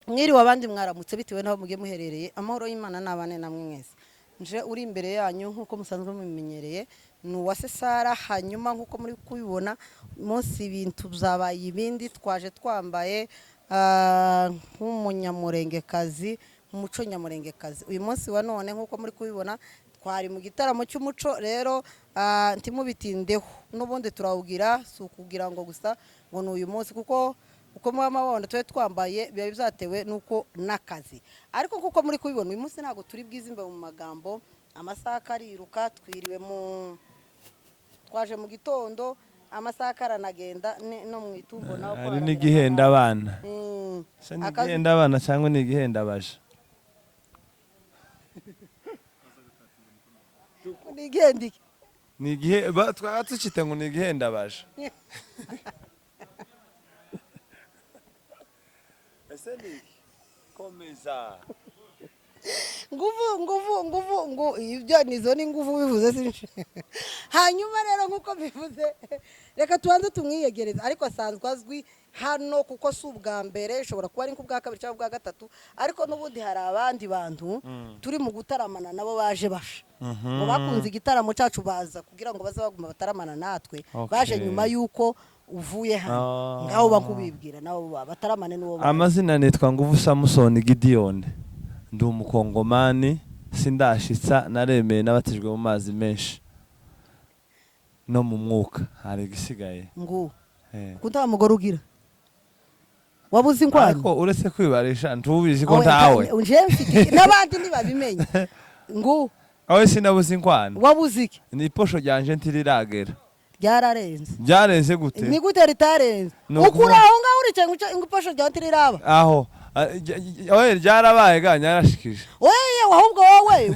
Mwiriwe, abandi mwaramutse, bitewe n'aho mugiye muherereye. Amahoro y'Imana n'abane namwe mwese. Nje uri imbere yanyu nk'uko musanzwe mubimenyereye ni Uwase Sara. Hanyuma nk'uko muri kubibona, munsi ibintu byabaye ibindi, twaje twambaye nk'umunyamurengekazi, umuco nyamurengekazi. Uyu munsi wa none, nk'uko muri kubibona, twari mu gitaramo cy'umuco. Rero ntimubitindeho, n'ubundi turawugira, si ukugira ngo gusa ngo ni uyu munsi, kuko uko muba mubona tube twambaye biba byatewe n'uko n'akazi. Ariko nk'uko muri kubibona, uyu munsi ntabwo turi bwizimbe mu magambo, amasaha akariruka. Twiriwe mu twaje mu gitondo, amasaha akaranagenda no mu itumbo naho ko Hari harabira. n'igihenda abana. Se ni igihenda abana cyangwa ni igihenda abaja? Ni igihenda iki? Ni igihe twaba tucite ngo ni igihenda abaja. Ese ni iki? Komeza. Nguvu, nguvu, nguvu, ngu ibyo nizo ni nguvu bivuze sinshi. Hanyuma rero, nk'uko bivuze, reka tubanze tumwiyegereze, ariko asanzwe azwi hano kuko si ubwa mbere, ishobora kuba ari nk'ubwa kabiri cyangwa ubwa gatatu. Ariko n'ubundi hari abandi bantu turi mu gutaramana nabo baje basha ngo bakunze igitaramo cyacu, baza kugira ngo baze baguma bataramana natwe. Baje nyuma y'uko uvuye hano. Ngaho bakubibwira nabo bataramane n'uwo baje. Amazina nitwa Nguvu Samusoni Gidiyoni, ndi umukongomani, sindashitsa, naremeye, nabatijwe mu mazi menshi no mu mwuka, hari igisigaye. Ngo ko nta mugore ugira, wabuze inkwano? Ariko uretse kwibarisha, ntubizi ko ntawe. Njewe mfite n'abandi ntibabimenye ngo Awe sinabuze inkwano. Wabuze iki? Ni iposho ryanje ntiriragera. Ryararenze. Byarenze gute? Ni gute ritarenze? Ni Ukuri aho ngaho uricaye ngo iposho ryawe ntiriraba? Aho oye, ryarabaye ga, nyarashikije. Oye, ahubwo wowe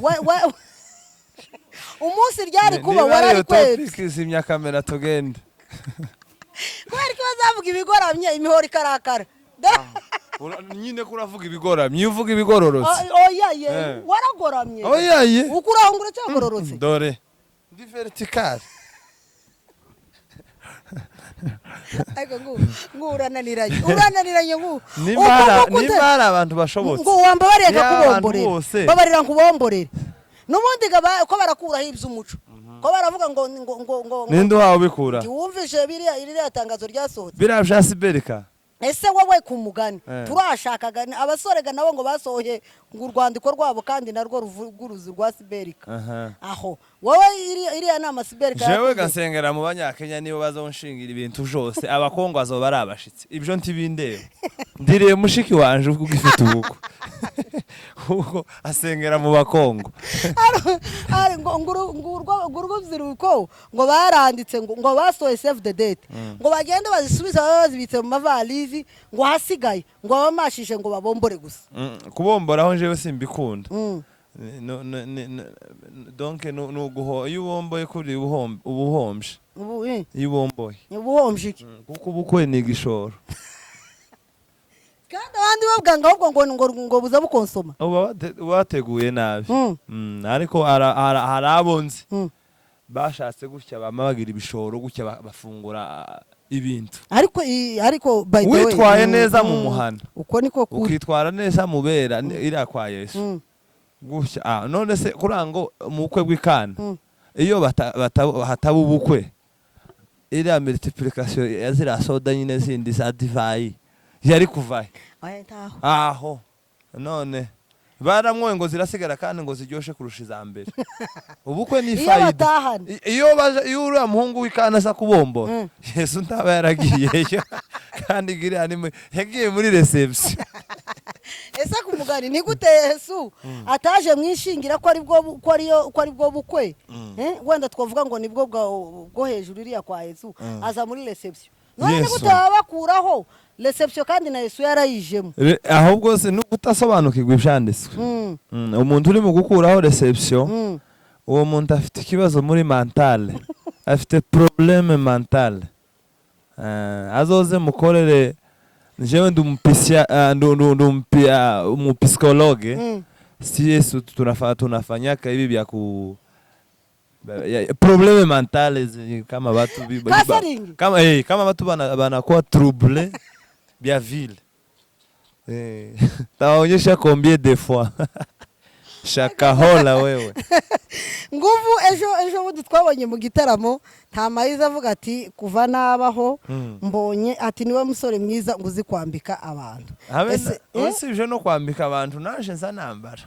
umunsi ryari kuba Niba ariyo wararikwetse. topic, zimya kamera tugende. Kubera ko bazavuga ibigoramye, imihoro ikarakara. Nyine ko uravuga ibigoramye, iyo uvuga ibigororotse. Oya ye. Waragoramye. Oya ye. Ukuri aho ngo uracyagororotse. Dore ndi vertical. Ariko ngo urananiranye, urananiranye ngo Nimba nimba hari abantu bashobotse ngo wambabariye Niba abantu akakubomborera. bose. Babarira nkubomborere. N'ubundi ko barakuraho iby'umuco, ko baravuga ngo Ninde uhawe ubikura? Ntiwumvishe biriya, iriya tangazo ryasohotse? Biriya bya siberika? Ese wowe ku mugani turashakaga abasore ga nabo ngo basohoye ngo urwandiko rwabo, kandi narwo ruvuguruza urwa Siberika. Aho wowe iriya nama Siberika Jewe yakoze- gasengera mu Banyakenya, nibo bazonshingira ibintu vyose. Abakongo bazoba ari abashitsi, ibyo ntibindeba. Ndiriye mushiki wanje ubwo ugifite ubukwe, kuko asengera mu Bakongo. Ari ngo urubyiruko ngo baranditse ngo basohoye save the date, ngo bagende bazisubize babe bazibitse mu mavalizi, ngo hasigaye ngo babamashije ngo babombore gusa. Kubomboraho jewe simbikunda. Donc ni uguho, iyo ubomboye kuri uba uhombye. Ubu Iyo ubomboye. Ubuhombye iki? Kuko ubukwe ni igishoro. Kandi abandi bavuga ngo ahubwo ngo buza bukonsoma. Uba wateguye nabi. Ariko hari abo nzi bashatse gutya, bama bagira ibishoro gutya, bafungura ibintu. Ariko by the way, Witwaye neza mu muhana, uko niko kuri. ukitwara neza mu bera iriya kwa Yesu gutya. None se kugira ngo mu bukwe bw'ikana iyo hataba ubukwe, iriya multiplication ya ziriya soda nyine zindi za divayi yari kuvahe? Oya, ntaho. Aho none baramwoye ngo zirasigara, kandi ngo ziryoshe kurusha iza mbere. Ubukwe ni Iyo fayida. batahana. Iyo baje, iyo uriya muhungu w'ikana aza kubombora, Yesu ntaba yaragiyeyo, kandi iriya ni yagiye muri reception. Ese ku mugani, ni gute Yesu ataje mwishingira ko ari bwo ko ari bwo bukwe? Wenda twavuga ngo nibwo bwo hejuru iriya kwa Yesu, aza muri reception. None ni Yesu. gute baba bakuraho reception kandi na Yesu yarayijemo? Ahubwo se no kutasobanukirwa ibyanditswe. Umuntu uri mu gukuraho reception, uwo muntu afite ikibazo muri mentale, afite problème mentale. Azoze mukorere, njyewe ndi umupsychologue. Si Yesu tunafanyaka hivi vya ku problème mentale kama watu Counseling. Kama kama watu banakuwa trouble bya vile. Eh, tawaonyesha combien de fois. Shakahola wewe. Nguvu, ejo bundi twabonye mu gitaramo nta mayiza avuga ati kuva nabaho mbonye ati niwe musore mwiza ngo uzi kwambika abantu. Habe Ese, eh? Usibye no kwambika abantu, naje nza nambara.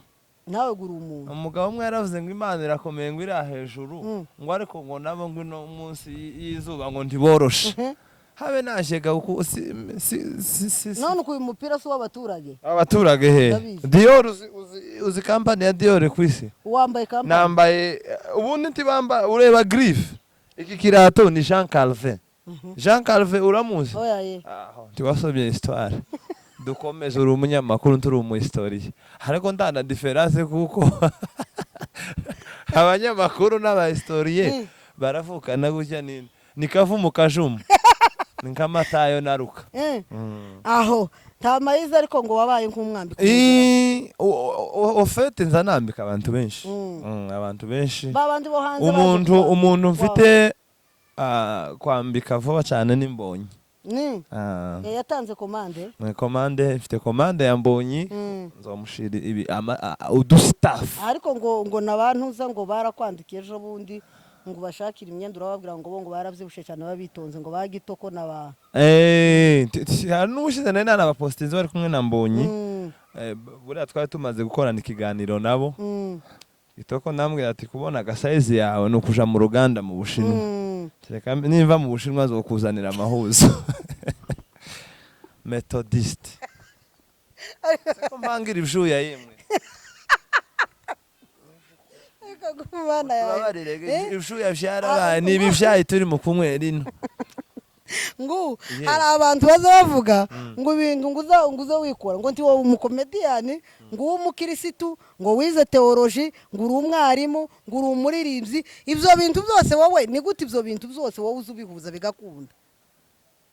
Nawe gura umuntu. Umugabo umwe yaravuze ngo Imana irakomeye, ngo iri hejuru, ngo ariko ngo nabo ngo ino munsi y'izuba ngo ntiboroshe. Habe najega kuko si None uku uyu mupira si uw'abaturage? Abaturage he? Ndabizi. Dior, uzi kampani ya Dior ku isi? Wambaye kampani. Nambaye ubundi ntibamba, ureba griffe, iki kirato ni Jean Calvin. Jean Calvin uramuzi? Oya ye. Aho ntiwasomye histoire. Dukomeze, uri umunyamakuru, nturi umuhistoriye, ariko ndana différence kuko abanyamakuru n'abahistoriye baravukana gutya, ni kavumu kajumu, ni nk'amatayo na Ruka. Aho nta mayiza, ariko ngo wabaye nk'umwambika. Au fait nza nambika abantu benshi. Abantu benshi. Ba bandi bo hanze baje Umuntu umuntu Wow. mfite kwambika vuba cyane ni Mbonyi. Ni yatanze commande. Commande, mfite commande ya Mbonyi. Nzomushira ibi udustaff. Ariko ngo nabantuza ngo barakwandikiye ejo bundi ngo bashakire imyenda, urababwira ngo bo ngo barabyibushe cyane, babitonze ngo bagitoko na ba Hari n'ubushize nari nanabapostinze bari kumwe na Mbonyi. Buriya twari tumaze gukorana ikiganiro nabo. Itoko ndambwira ati kubona agasayizi yawe ni ukuja mu ruganda mu Bushinwa. Reka nimva mu Bushinwa zokuzanira amahuzo. Methodiste. Seko mpangira ibyuya yemwe. Ariko kumana yawe. Tubabarire. Eh? Ibyuya byarabaye, ni ibi byayi turi mu kunywera ino. Ngo Yeah. hari abantu baza bavuga ngo ibintu ngo uza wikora ngo nti wowe umukomediyani, ngo ube umukirisitu, ngo wize théologie, ngo uri umwarimu, ngo uri umuririmbyi, ibyo bintu byose wowe ni gute, ibyo bintu byose wowe uza ubihuza bigakunda?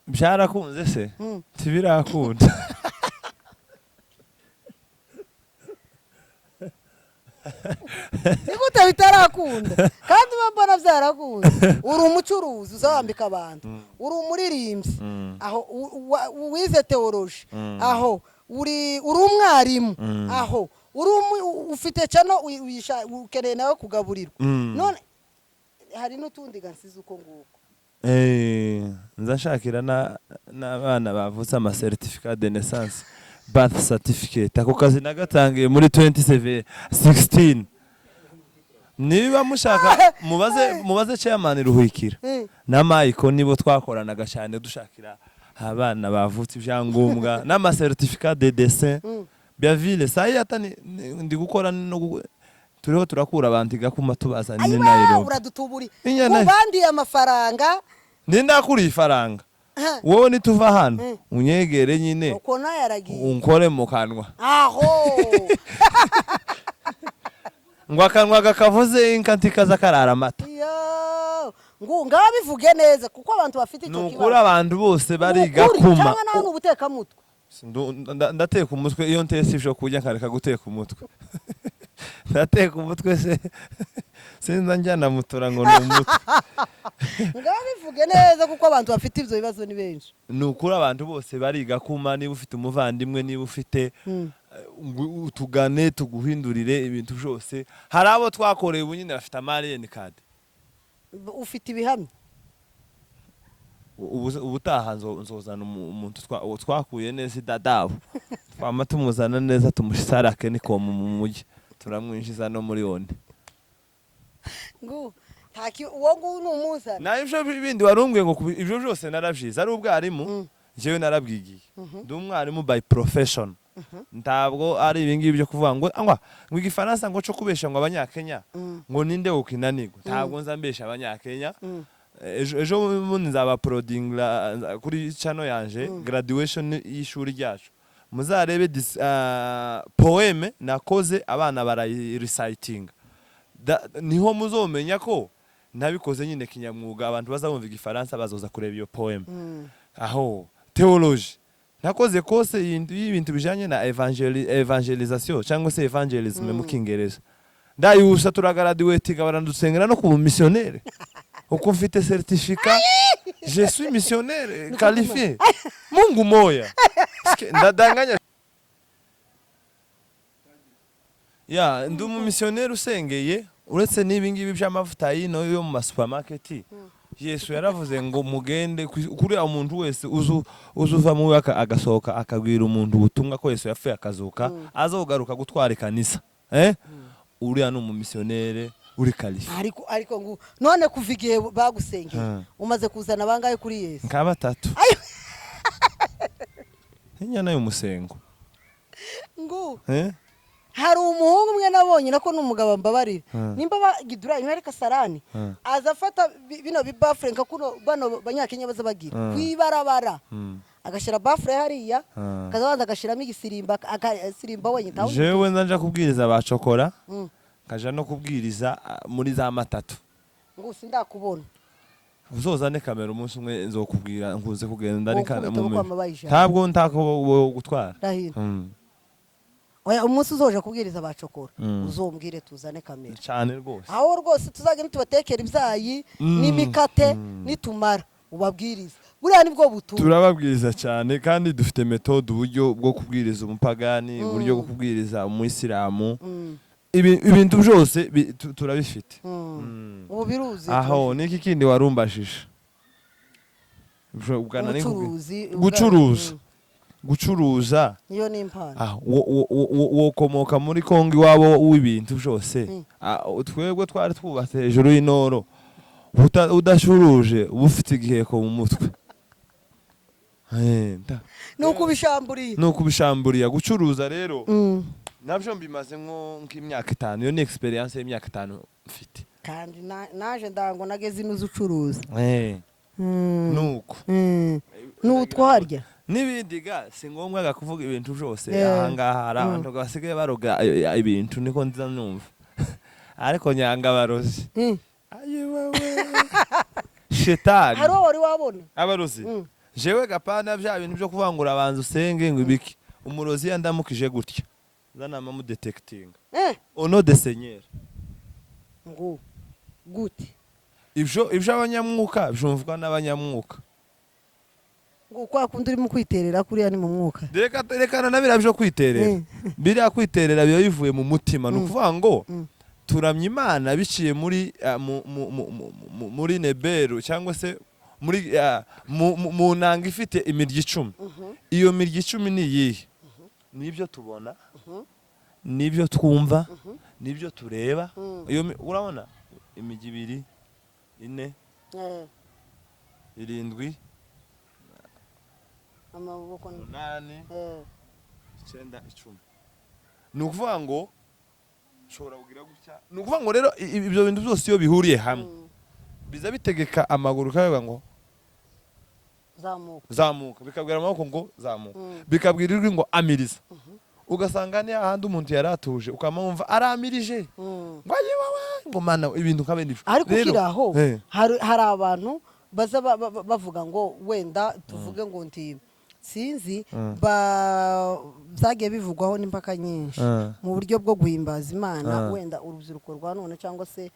Byarakunze se? Ntibirakunda. Ni gute bitarakunda kandi uba mbona byarakunze? Uri umucuruzi uzawambika abantu, uri umuririmbyi, aho wize théologie, aho uri umwarimu, aho uri ufite channel, ukeneye nawe kugaburirwa. None hari n'utundi gasize uko nguko. Nza nshakira n'abana bavutse ama certificat de naissance, birth certificate. Ako kazi nagatangiye muri 2016. Niba mushaka mubaze chairman Ruhikira na Michael, nibo twakoranaga cyane dushakira abana bavutse ibyangombwa n'ama certificat de décès. Bya vile sayi hata ndi gukora no turiho turakura abantu igakuma tubazana i Ayiwa. Nairobi. Uradutuburi. Inyana. Ubandiye amafaranga. Ndakuriye ifaranga. Wowe nituva hano unyegere nyine. Uko nayo yaragiye. Unkore mu kanwa. Aho. Ngo akanwa gakavuze inka ntikaza karara amata. Iyo ngo ngaho bivuge neza kuko abantu bafite Ni icyo ukuri kibazo. abantu bose bariga Ukuri, kuma. Cyangwa nawe ni ubutekamutwe? Ndateka umutwe iyo ntese ibyo kurya nkareka guteka umutwe. Ndateka umutwe se, sinza njyana mutura ngo ni umutwe. Ngaho bivuge neza kuko abantu bafite ibyo bibazo ni benshi. Ni ukuri abantu bose bariga kuma. Niba ufite umuvandimwe, niba ufite ngo utugane tuguhindurire ibintu byose. Hari abo twakoreye ubu nyine bafite ama alien card. Ufite ibihamya? Ubutaha nzozana umuntu uwo twakuye neza idadabu, twama tumuzana neza, tumusarake nikomu mu mujyi, turamwinjiza no muri oni. Ngo uwo nguwo ni umuzana. Na ibyo bindi warumbwiye ngo ibyo byose narabyize, ari ubwarimu, njyewe narabwigiye, ndi umwarimu by profession. Ntabwo ari ibi ngibi byo kuvuga ngo igifaransa ngo cyo kubesha ngo abanyakenya ngo ninde ukinanirwa. Ntabwo nza mbesha abanyakenya. Ejo bundi nzaba uploadinga kuri channel yanje graduation y'ishuri ryacu, muzarebe poème nakoze, abana barayirecitinga. Niho muzomenya ko nabikoze nyine kinyamwuga. Abantu bazabumva igifaransa bazoza kureba iyo poème. Aho théologie nakoze kose y'ibintu bijanye na evangelisation cyangwa se evangelism mu Kingereza, ndayusa turagraduatinga, barandusengera no kuba missionnaire uko mfite certificat, je suis missionnaire qualifié. Mungu moya. Ndadanganya. Ya, ndi umumisiyoneri usengeye. Uretse n'ibi ngibi by'amavuta y'ino yo mu masupamaketi, Yesu yaravuze ngo mugende kuri umuntu wese uzuva mu we agasohoka akabwira umuntu ubutumwa ko Yesu yapfuye akazuka, azogaruka gutwara ikanisa. Uriya ni umumisiyoneri uri qualifié. Ariko ngo none kuva igihe bagusengeye, umaze kuzana bangahe kuri Yesu? Nka batatu. Inyana y'umusengo. Ngo hari umuhungu umwe nabonye, nako ni umugabo, mbabarira, nimba bagidura imwe ariko sarani, aza afata bino bibafure nka kuno bano banyakenya baza bagira kwibarabara, agashyira bafure hariya, akaza abanza agashyiramo igisirimba, akasirimba wenyine. Jewe nza nja kubwiriza abacokora, nkaja no kubwiriza muri za matatu. Ngo sindakubona. Uzozane kamera umunsi umwe, nzokubwira nkunze kugenda ari Wokubita mu bo kwama bayijana. Ntabwo ntako gutwara. Ndahiro. Oya, umunsi uzoje kubwiriza abacokora, uzombwire tuzane kamera. Cyane rwose. Aho rwose tuzagenda tubatekera ibyayi n'imikate, nitumara ubabwiriza. Buriya nibwo butumwa. Turababwiriza cyane, kandi dufite méthode, uburyo bwo kubwiriza umupagani, uburyo bwo kubwiriza umuyisilamu. Ibintu byose turabifite. Ubu biruzi. Aho niki kindi warumbashije? Bwana Ubucuruzi. Gucuruza. Gucuruza. Niyo ni impano. Ah, wokomoka muri Kongo iwabo w'ibintu byose. Ah, twebwe twari twubatse hejuru y'inoro. Udacuruje uba ufite igiheko mu mutwe. Ni ukubishamburiye. Ni ukubishamburiya. Gucuruza rero nabyo mbimaze nko nk'imyaka 5. Iyo ni experience y'imyaka 5 mfite. Kandi naje ndango nageze inuze ucuruza. Nuko Ni utwarya. N'ibindi ga si ngombwa ga kuvuga ibintu byose. Ahangaha hari abantu basigaye baroga ibintu, niko nza numva, ariko nyanga abarozi. Ayiwewe, shetani. Hari uwo wari wabona? Abarozi? Jewe gapana bya bintu byo kuvuga ngo urabanza usenge ngo ibiki. Umurozi yandamukije gutya, zanama mudetekitinga. Au nom de Seigneur. Ngo gute? Ibyo abanyamwuka byumvwa n'abanyamwuka. Ngo kwa kundi urimo kwiterera kuriya ni mu mwuka? Reka rekana na biriya byo kwiterera. Biriya kwiterera biba bivuye mu mutima, ni ukuvuga ngo turamya Imana biciye muri muri neberu, cyangwa se muri mu nanga ifite imirya 10. Iyo mirya 10 ni iyihe? Nibyo tubona, nibyo twumva, nibyo tureba. Iyo urabona imirya ibiri, ine, 7, Amaboko. 8, 9, 10. Ni ukuvuga ngo ushobora kugira gutya. Ni ukuvuga ngo rero ibyo bintu byose iyo bihuriye hamwe, biza bitegeka amaguru, kavuga ngo zamuka. Zamuka. Bikabwira amaboko ngo zamuka, Mm. bikabwira ijwi ngo amiriza. Ugasanga ni hahandi umuntu yari atuje, ukamwumva aramirije, ngo aye wawe, ngo mana, ibintu nka bene ibyo. Ariko Rero, ukiri aho, hari abantu baza bavuga ngo wenda tuvuge ngo nti sinzi, byagiye bivugwaho n'impaka nyinshi mu buryo bwo guhimbaza Imana. Wenda urubyiruko rwa none cyangwa se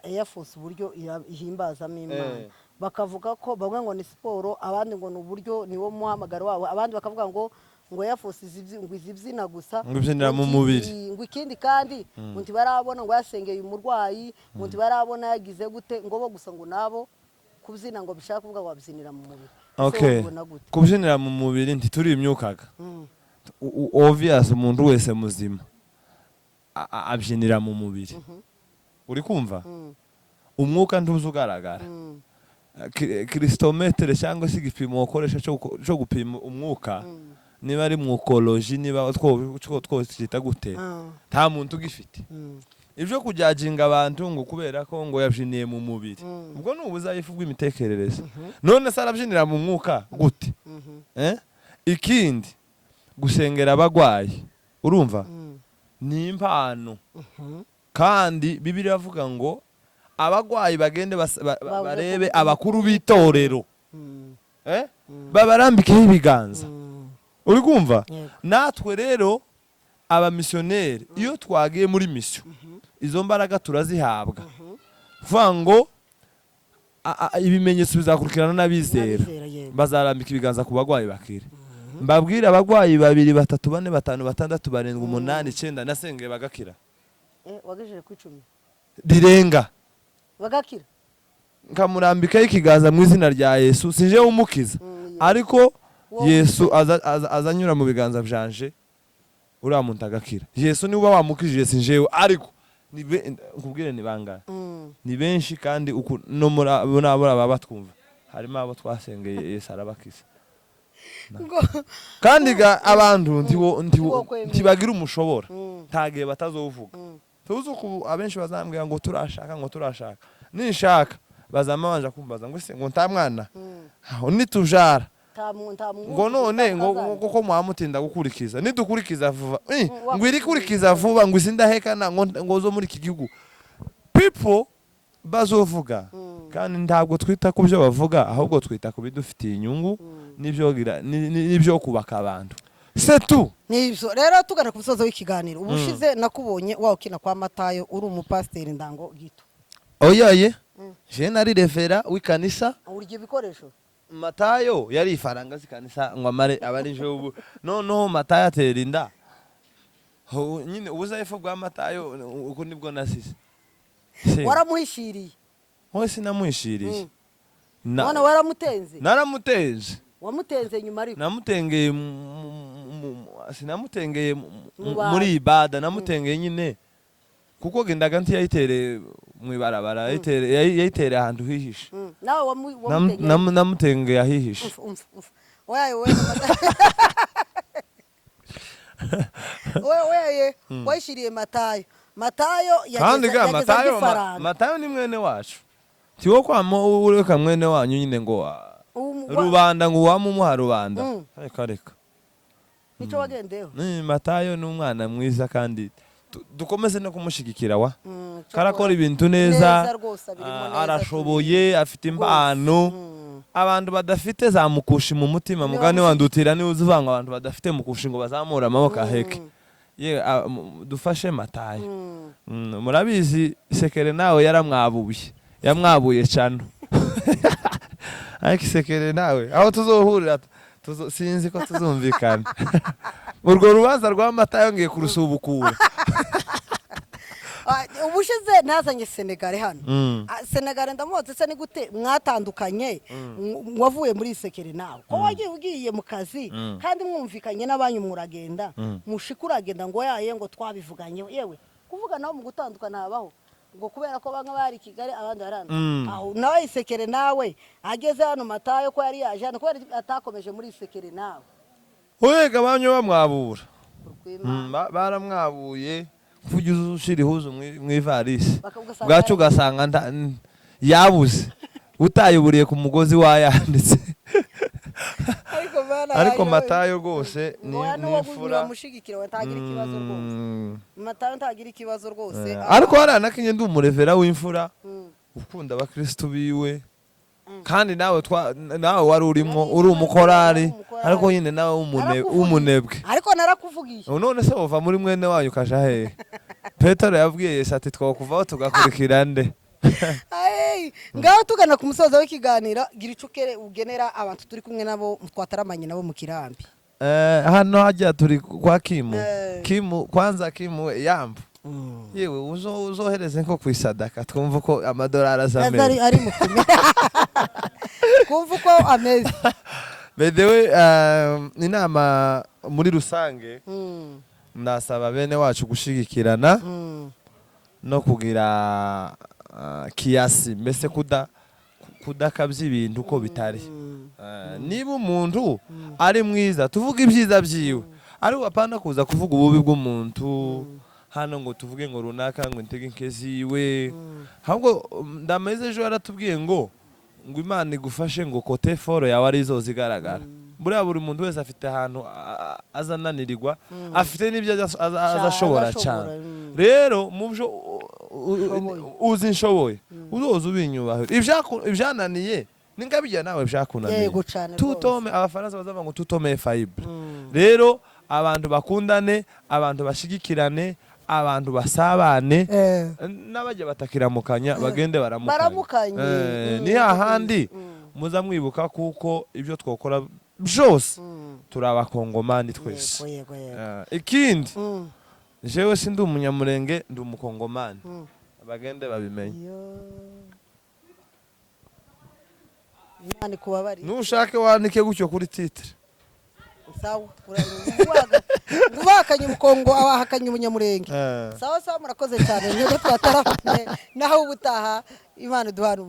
Air Force, uburyo ihimbazamo Imana, bakavuga ko bamwe ngo ni siporo, abandi ngo ni uburyo, ni wo muhamagaro wabo, abandi bakavuga ngo Air Force ngo izibyina gusa. Ngo ibyinira mu ngo mubiri. Ngo ikindi kandi ngo ntibarabona ngo yasengeye umurwayi, ngo ntibarabona yagize gute, ngo bo gusa ngo nabo kubyina ngo bishaka kuvuga ngo babyinira mu mubiri. Ese ubibona gute? Kubyinira mu mubiri, ntituri imyukaga. Obvious, umuntu wese muzima abyinira mu mubiri, uri kumva? Umwuka ntuzi ugaragara. Kirisitometere cyangwa se igipimo wakoresha cyo gupima umwuka, niba ari mwukoloji, niba twita gute, nta muntu ugifite. Ibyo kujajinga abantu ngo kubera ko ngo yabyiniye mu mubiri, ubwo ni ubuzayifu bw'imitekerereze. None se arabyinira mu mwuka gute? Eh? Ikindi, gusengera abagwayi, urumva, ni impano, kandi Bibiliya iravuga ngo abagwayi bagende Baje barebe abakuru b'itorero, eh? Babarambikeho ibiganza. Uri kumva? Yego. Natwe rero abamisiyoneri, iyo twagiye muri mission, izo mbaraga turazihabwa, kuvuga ngo ibimenyetso bizakurikirana n'abizera. N'abizera, yego. Bazarambika ibiganza ku bagwayi bakire. Mbabwire abagwayi babiri, batatu, bane, batanu, batandatu, barindwi, umunani, icyenda nasengeye bagakira. Wagejeje ku 10? Rirenga. Bagakira. Nkamurambikaho ikiganza mu izina rya Yesu, sinje umukiza, ariko Wowe. Yesu aza anyura mu biganza byanje, uriya muntu agakira. Yesu niwe uba wamukijije, sinjewe. Ariko nkubwire ni bangahe? Ni benshi, kandi uku no muri abo baba batwumva harimo abo twasengeye, Yesu arabakiza. Kandi ga abantu Ntiwokwemera. ntibagira umushobora. Nta gihe batazovuga. Tuzi uku abenshi bazambwira ngo turashaka, ngo turashaka. Ninshaka bazama banja kumbaza ngo ese ngo nta mwana, aho nitujara Nta mwuka ngo none ngo utakazana. ngo ko mwamutinda gukurikiza, nidukurikiza vuba, ngo iri Wakurikiza. kurikiza vuba, ngo isindahekana, ngo zo muri iki gihugu people bazovuga. Kandi ntabwo twita ku byo bavuga, ahubwo twita ku bidufitiye inyungu n'ibyo kubaka abantu, c'est tout. Nibyo. Rero tugana ku musozo w'ikiganiro, ubushize nakubonye wa ukina kwa Matayo, uri umupasiteri ndango gito. Oyaye, je nari révérend w'ikanisa. Urya ibikoresho. Matayo yari ifaranga z'ikanisa ngo amare abari je ubu. Noneho Matayo atera inda. Nyine ubuzayifu bwa Matayo uko nibwo nasize. Waramuhishiriye? Wowe, sinamuhishiriye. None waramutenze? Naramutenze. Wamutenze nyuma ariko. Namutengeye sinamutengeye Mu bantu. muri ibada, namutengeye nyine kuko gendaga ntiyayitereye mu ibarabara, yayitereye ahantu hihishe. Nawe wamutengeye? Namutengeye ahihishe. Umva, umva, umva, oyaye wowe, wowe oyaye wayishiriye Matayo, Matayo Kandi ga yageze Matayo ifaranga. Matayo ni mwene wacu, tiwo kwamo ureka mwene wanyu nyine ngo rubanda ngo uwamumuha rubanda. Reka reka. Nicyo wagendeyeho. Ni Matayo ni umwana mwiza, kandi dukomeze no kumushigikira wa Cyo karakora ibintu neza. Neza rwose, abirimo neza. Arashoboye, afite impano. Abantu badafite za mukushi mu mutima, mugani wandutira niwe uzi uvuga ngo abantu badafite mukushi ngo bazamure amaboko aheke. Ye, dufashe Matayo. Murabizi Sekere nawe yaramwabuye, yamwabuye cyane, ariko Isekere nawe aho tuzohurira sinzi ko tuzumvikana. Urwo rubanza rwa Matayo ngiye kurusubukura. Ubushize nazanye Senegare hano. Senegare ndamubaza: ese ni gute mwatandukanye? Wavuye muri Isekere nawe ko wagiye ugiye mu kazi, kandi mwumvikanye n'abanyu muragenda, mushika uragenda ngo yaye, ngo twabivuganye. Yewe, kuvuga nawe mu gutandukana habaho, ngo kubera ko bamwe bari i Kigali, abandi bari hano. Aho nawe Isekere nawe ageze hano, Matayo ko yari yaje hano, kubera atakomeje muri Isekere nawe? Urega bamwe bamwabura. Urw'Imana. Baramwabuye kuvuga ushira ihuzu mu ivarisi, Ugasanga bwacu ugasanga yabuze, utayuburiye ku mugozi wayanditse. Ariko Mana Ariko yanjye, Matayo rwose ni ngo ni n'uwo imfura. bamushigikira we ntagira ikibazo rwose. Matayo ntagira ikibazo rwose. Ariko hariya nakinye ndi umurévérend w'imfura ukunda abakristu biwe, kandi nawe nawe wari urimo, uri umukorari. Nari umukorari. Ariko nyine nawe Narakuvugiye. w'umunebwe. Ariko narakuvugiye. Ubu none se wova muri mwene wanyu ukaja hehe? Petero yabwiye Yesu ati: "Twakuvaho tugakurikira nde?" Ay, ngaho tugana ku musozo w'ikiganiro, gira icyo ugenera abantu turi kumwe nabo, twataramanye nabo mu kirambi. Hano hajya turi kwa Kimu. Kimu kwanza, Kimu yambu yewe, uzohereze nko ku isadaka twumva uko amadolari aza. Aza Ameze. Ari mu kumera kumva uko ameze. By the way, inama muri rusange, ndasaba bene wacu gushigikirana no kugira kiasi, mbese kudakabya ibintu uko bitari. Niba umuntu ari mwiza, tuvuga ibyiza byiwe, ariko apana kuza kuvuga ububi bw'umuntu hano, ngo tuvuge ngo runaka ngo intege nke ziwe. Ahubwo ndameze ejo yaratubwiye ngo Imana igufashe ngo côté fort yawe arizo zigaragara. Buriya buri muntu wese afite ahantu azananirirwa, afite n'ibyo aza ashobora cyane. Rero mu byo Ushoboye. Uzi nshoboye, uzoza ubinyubahira. Ibyananiye ni ngabijya nawe byakunaniye. Yego cane rwose. Tout homme, abafaransa bazavuga ngo tout homme est faillible. Rero abantu bakundane, abantu bashigikirane, abantu basabane, n'abajya batakiramukanya bagende baramukanya. Baramukanye. Ni hahandi muza mwibuka kuko ibyo twakora. Byose turi Abakongomani twese. Yego yego yego Ikindi, jewe si ndi Umunyamurenge, ndi Umukongomani. Bagende babimenye. Iyo. Imana ikubabarire. Nushake wandike gutyo kuri titre. Sawa. Ubahakanye Ubukongo, abahakanye Ubunyamurenge. Sawa sawa, murakoze cyane mwebwe twataramye. Naho ubutaha, Imana iduhana umugisha.